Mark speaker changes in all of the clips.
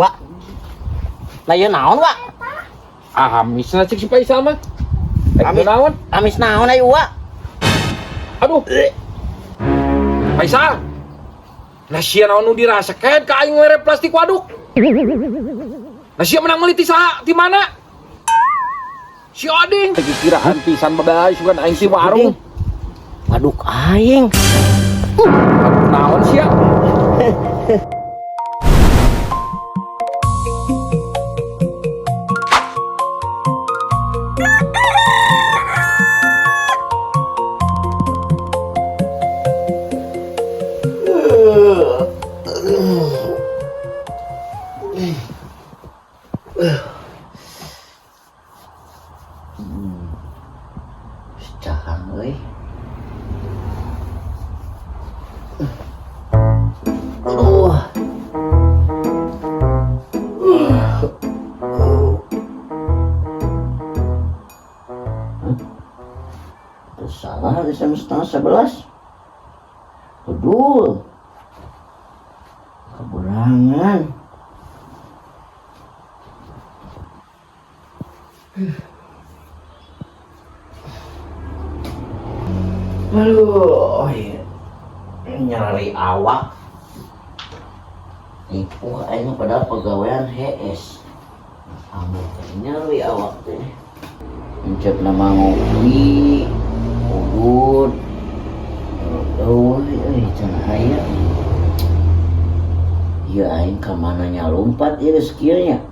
Speaker 1: Wak. Lah ieu naon, Wak?
Speaker 2: Ah, amisna cek si Faisal mah.
Speaker 1: Amis.
Speaker 2: Amis naon?
Speaker 1: Amis naon ayo, Wak?
Speaker 2: Aduh. Faisal. Nah sia naon nu dirasakeun ka aing mere plastik waduk. Nah sia menang meuli ti saha? Ti mana? Si Oding. Kiraan pisan bagai sugan aing ti warung.
Speaker 1: Waduk aing.
Speaker 2: Aduh, naon sia?
Speaker 1: Cakang euy. Aduh. Hah? Salah jam 10.30. Bedul. Keberangan. Aduh, iya. Nyari awak. Nipuh aing padahal pegawaian HS. Amu nyari awak teh. Encep nama ngopi, udud. Eueuh euy can aya. Ieu aing ka mana nyalumpat ieu geus kieu nya.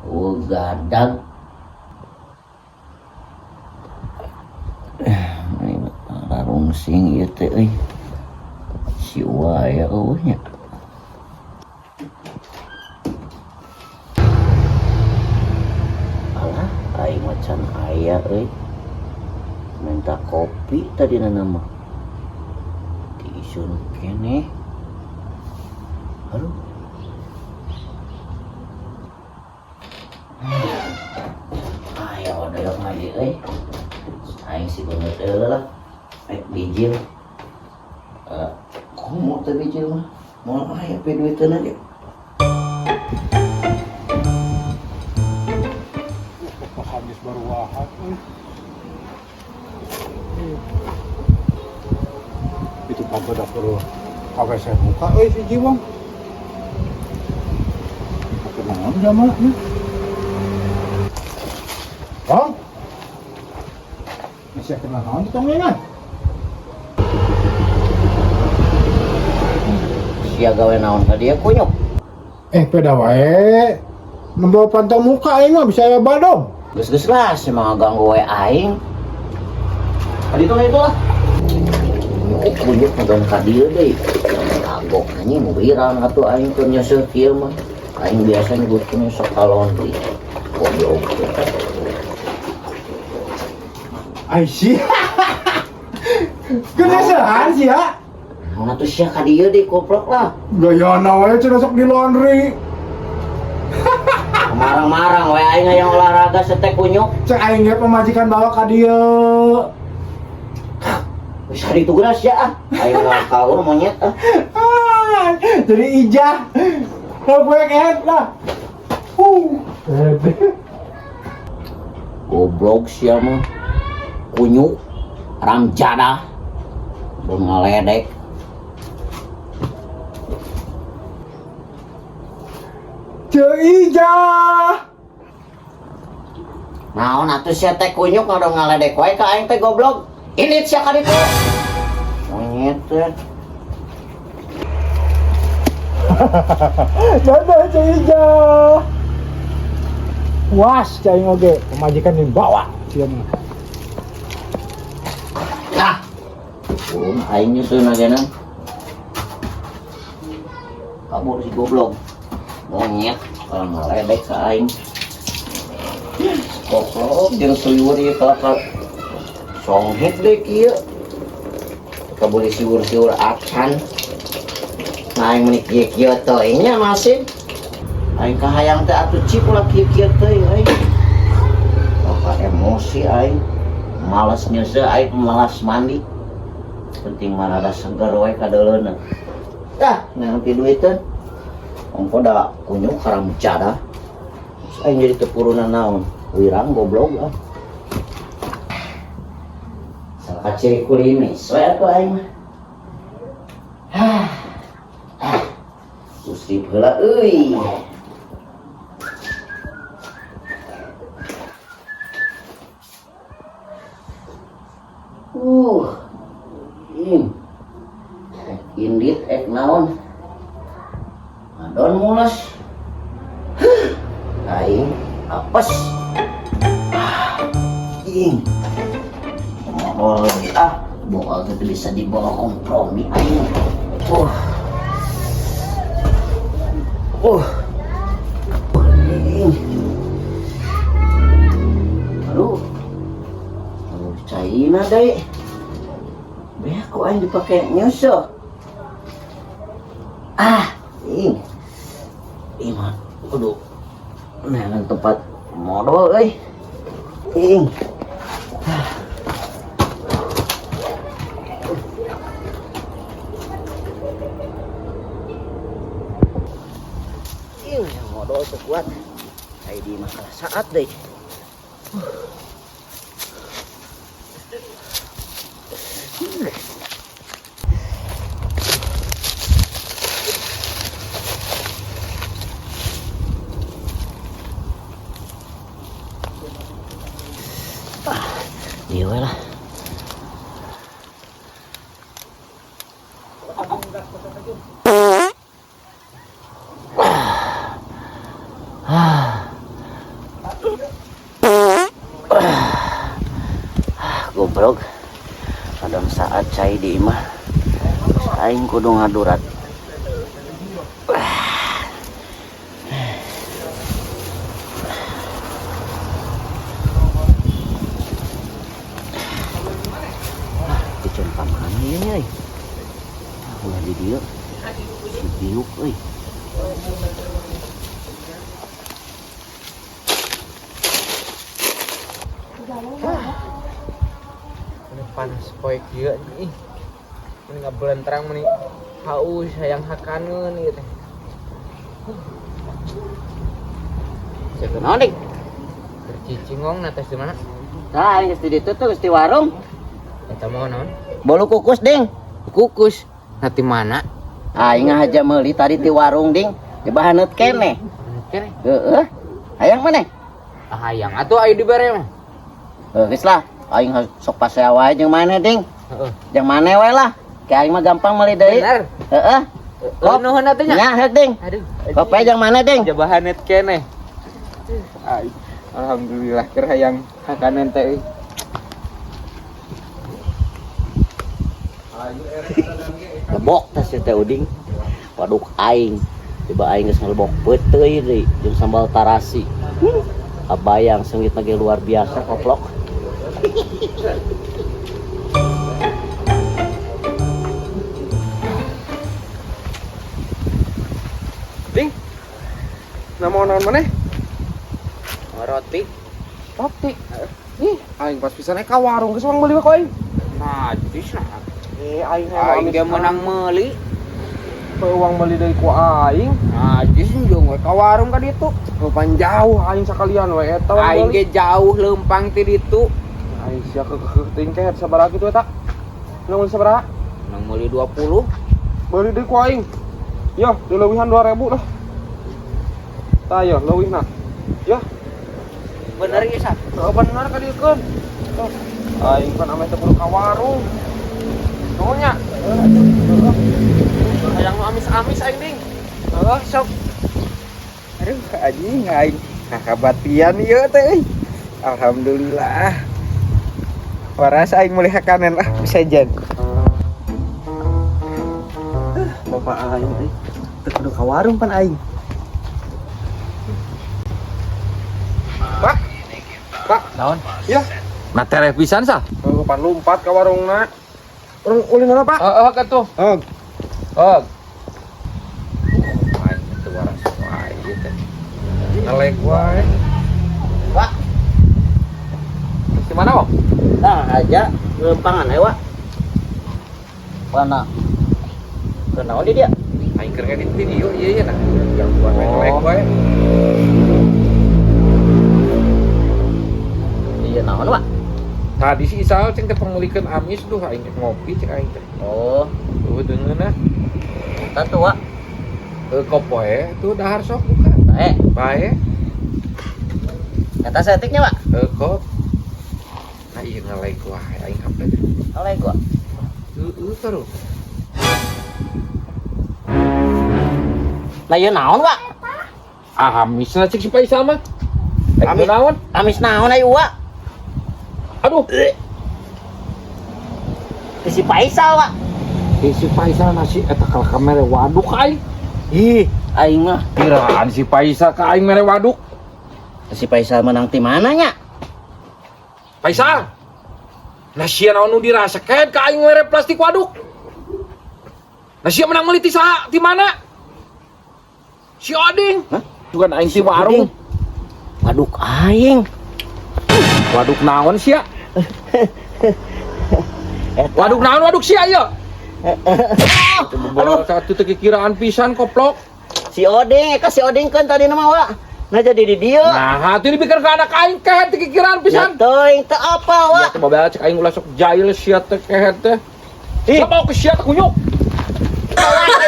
Speaker 1: Eueuh gadag. Rarungsing ieu teh euy. Si Uwa aya eueuh nya. Alah, aing mah can aya euy. Minta kopi tadi mah. Diisun keneh. Aduh. Ayo doyok ngaji euy. Aing si beungeut eueuh lah. Rek bijil. Komo teh bijil mah. Moal aya pe duiteun aja.
Speaker 3: Habis baru wahat euy. Itu kagak ada perlu KWC buka euy si Jiwang. Kenaon jamaahnya? Bang? Masih kena naon di tonglengan?
Speaker 1: Sia gawe naon ka dieu kunyuk?
Speaker 3: Peda wae. Nembo pantau muka aing mah bisa aya badog.
Speaker 1: Geus-geus lah, si mah ganggu wae aing. Tadi itu lah. Oh, kunyuk ngadon ka dieu deui. Kagok anjing mau wirang atuh aing keur nyeuseut kieu mah. Aing biasa nyebutkeun sok ka laundry. Goblok.
Speaker 3: Ai sia. Kebiasaan sia.
Speaker 1: Naon atuh sia ka dieu deui goblok lah.
Speaker 3: Gayana wae cenah sok di laundry.
Speaker 1: Marang-marang wae aing hayang olahraga setek kunyuk.
Speaker 3: Cek aing ge pemajikan bawa ka dieu.
Speaker 1: Wis hari itu geus ya ah. Aing ngakaur monyet ah.
Speaker 3: Ah, jadi ijah. Kalau gue kayak lah.
Speaker 1: Goblok sia mah. Kunyuk ramjadah. Belum ngaledek.
Speaker 3: Ceu ijah.
Speaker 1: Naon atuh sia teh kunyuk ngadon ngaledek wae ka aing teh goblok. Ini sia ka ditu. Monyet teh.
Speaker 3: Dadah Ceu Ijah. Puas cai oge pemajikan dibawa sia mah.
Speaker 1: Nah. Ulun aing nyusun ageuna. Kabur si goblok. Monyet kalau ngaledek ka aing. Goblok jeung suyur ieu kalakal. Songhet deh kieu. Kabur siur-siur acan. Nah, aing meni kieu-kieu teuing nya masih. Aing kahayang teh atuh cip ulah kieu-kieu teuing euy. Bapak emosi aing. Malas nyeuseut aing malas mandi. Penting mah rada seger we kadeuleuna. Dah, nanti duiteun. Ongko da kunyuk haram jadah. Terus aing jadi teu purunan naon. Wirang goblok ah. Salah ciri kulimis we atuh aing mah. Hah. Ah. Usrip heula euy. Uh. Ing. Ek indit ek naon. Ngadon mules. Huh. Aing apes. Ah. Ing. Modal lagi ah. Boal teh bisa dibawa kompromi aing. Ing. Aduh. Aduh, caina deui. Beak ku aing dipake nyusul. Ah, ing. Ih mah kudu neangan tempat modal euy. Ing. Ah. Ing, yang modal teu kuat. Ai di mah kalah saat deui. Iya we lah. Goblok. Kadang saat cai di imah aing kudu ngadurat. Picun ka mana ieu nya euy? Ulah di dieu. Si biuk euy.
Speaker 4: Ini panas poe kieu ih. Ini ngabelentrang meni haus hayang hakaneun ieu teh.
Speaker 1: Cek naon dik?
Speaker 4: Keur cicingong na tes di mana?
Speaker 1: Tah aing geus di ditu tuh geus di warung.
Speaker 4: Eta mau naon?
Speaker 1: Bolu kukus ding.
Speaker 4: Kukus. Nah di mana?
Speaker 1: Aing ngahaja meuli tadi di warung ding. Dibahaneut keneh.
Speaker 4: Keneh.
Speaker 1: Heeh. Hayang maneh?
Speaker 4: Ah, hayang atuh ayo dibere mah.
Speaker 1: Heuh geus lah. Aing sok pasea wae jeung maneh ding.
Speaker 4: Heeh.
Speaker 1: Jeung maneh wae lah. Ke aing mah gampang meuli deui.
Speaker 4: Bener.
Speaker 1: Heeh.
Speaker 4: Heeh, nuhun atuh nya.
Speaker 1: Nya heuk ding.
Speaker 4: Aduh.
Speaker 1: Kopi jeung maneh ding.
Speaker 4: Jabahaneut keneh. Ai, alhamdulillah keur hayang hakaneun teh.
Speaker 1: Lebok teh si teh Uding. Waduk aing. Tiba aing geus ngelebok peuteuy deui jeung sambal tarasi. Kabayang seungit lagi luar biasa koplok.
Speaker 5: Ding. Nama naon maneh?
Speaker 4: Roti.
Speaker 5: Roti. Ih, aing pas pisan ka warung geus urang meuli we ku aing.
Speaker 4: Najis nah.
Speaker 5: Aing hayang
Speaker 4: Aing ge meunang meuli.
Speaker 5: Uang meuli deui ku aing.
Speaker 4: Najis jeung we ka warung ka ditu.
Speaker 5: Pan jauh aing sakalian we eta urang
Speaker 4: Aing
Speaker 5: meuli.
Speaker 4: ge jauh leumpang ti ditu.
Speaker 5: Aing sia keukeuh teuing teh sabaraha kitu eta? Menang meuli sabaraha?
Speaker 4: Menang meuli 20.
Speaker 5: Meuli deui ku aing. Yo, dileuwihan 2000 lah. Tah yo, leuwihna. Yo.
Speaker 4: Bener ieu sa?
Speaker 5: Heeh, bener ka dieu keun. Tuh. Aing pan ameh teu perlu ka warung. Nuhun nya. Hayang nu amis-amis aing ding.
Speaker 4: Heeh, sok. Aduh, anjing aing kakabatian ieu teh euy. Alhamdulillah. Waras aing meuli hakanan lah bisa jan.
Speaker 5: Bapak aing euy. Teu kudu ka warung pan aing. Pak. Pak,
Speaker 2: Naon?
Speaker 5: Ya.
Speaker 2: Nah tereh pisan sah?
Speaker 5: Oh, pan lompat ka warungna. Urang ulin heula, Pak.
Speaker 2: Heeh, katuh.
Speaker 5: Oh,
Speaker 2: Heeh. Aing teu waras wae ieu teh.
Speaker 5: ngelek wae.
Speaker 1: Pak,
Speaker 2: Di mana, Bang?
Speaker 1: tah aja leumpangan we, Wak. Mana? Kenaon di dia?
Speaker 2: Aing keur ngedit video ieu ya nah. Gangguan wae
Speaker 1: Oh.
Speaker 2: ngelek wae.
Speaker 1: Iya naon, Wak?
Speaker 2: Tadi si Isal ceng teh pangmeulikeun amis duh aing teh ngopi cek aing teh.
Speaker 1: Oh,
Speaker 2: Tuh deungeunna.
Speaker 1: eta tuh, Wak.
Speaker 2: Kopoe tuh dahar sok buka.
Speaker 1: Bae,
Speaker 2: Bae.
Speaker 1: eta setiknya, Wak.
Speaker 2: Kop. Nah ieu ngelek wae aing HP teh.
Speaker 1: Oleh gua.
Speaker 2: Heeh terus.
Speaker 1: Lah ieu naon, Wak?
Speaker 2: Amis na cek si Faisal mah.
Speaker 1: Amis.
Speaker 2: Amis naon?
Speaker 1: Amis naon ayo, Wak?
Speaker 2: Aduh,
Speaker 1: Ti si Faisal, Wak.
Speaker 2: si Faisal nasi eta kalah mere waduk aing.
Speaker 1: Ih, aing mah.
Speaker 2: Kiraan si Faisal ka aing mere waduk.
Speaker 1: Si Faisal menang ti mana nya?
Speaker 2: Faisal. Nah sia naon nu dirasa kehed ka aing mere plastik waduk. Nah sia menang meuli ti saha? Ti mana? Si Oding.
Speaker 1: Hah?
Speaker 2: Bukan aing ti warung.
Speaker 1: Waduk aing.
Speaker 2: Waduk naon sia?
Speaker 1: Eta.
Speaker 2: Waduk naon waduk sia ieu? Aduh, satu teu kikiraan pisan koplok.
Speaker 1: Si Oding, eka si Oding kan tadi nama, Wak. Nah jadi di dieu.
Speaker 2: Nah, hati dipikir ke anak aing kehed teu kikiraan pisan.
Speaker 1: Ya teuing teu apa, Wak?
Speaker 2: Ya teh babel cek aing ulah sok jail sia teh kehed teh.
Speaker 1: Ih.
Speaker 2: Siapa ke sia teh kunyuk.
Speaker 1: Wak.